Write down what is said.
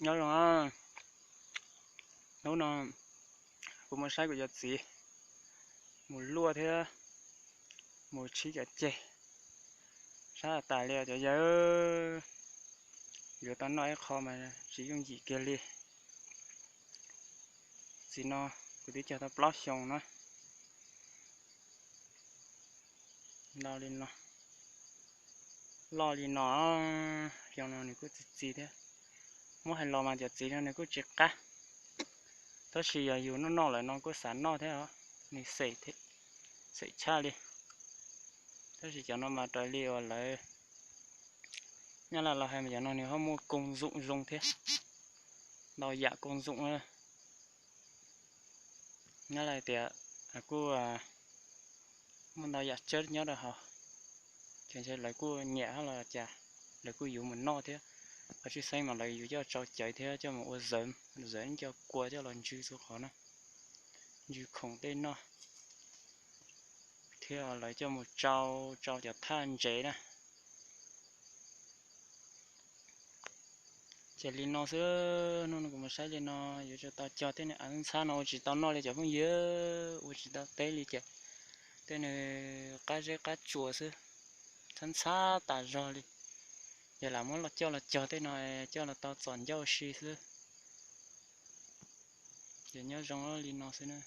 Nyob zoo, hnub no kuv mus saib kuv cov txiv, mus luaj thiab mus tshib cov ceg, sab tas li cov yawg. Yuav tau noj ib qho mas tsis yooj yim kiag li. Txiv no kuv twb cog tau plaub xyoos na. Ntau li no, loj li no, xyoo no nws kuj txi txiv thiab. Muab hais los mas cov txiv no nws kuj tsis qab, tab sis yog yus noj noj lawm no kuj xav noj thiab os, nws xem tshaj li. Tab sis cov no mas raws li uas lawv Nyab Laj los hais mas cov no nws ho muaj koob zoom zoo thiab, ntau yam koob zoom. Nyab Laj tias kuj muaj ntau yam tsawb nyob rau hauv, ces ntshe lawv kuj nyiam hab los cas, lawv kuj yuav mus noj thiab. Qhov tshwj xeeb mas lawv yuav coj tsau cawv thiab coj mus ua zawv, zawv cov kua coj los ntsw txhua qhov na, ntsw khoom tej noj, thiab lawv coj mus tsau, tsau cov thaj ntsev na. Ces li no xwb, hnub no kuv mus saib li no, yuav tsum tau cog tej nws av ntxhab no ua tsis tau noj li cov phooj ywg, ua tsis tau teb li ces tej nws qab zeb qab tsuas xwb, ntxhab ntxhab tas zog li. Ces lam muab los coj los cog tej no, coj los tau txom ncauj si xwb. Ces nyob zoo li no xwb na.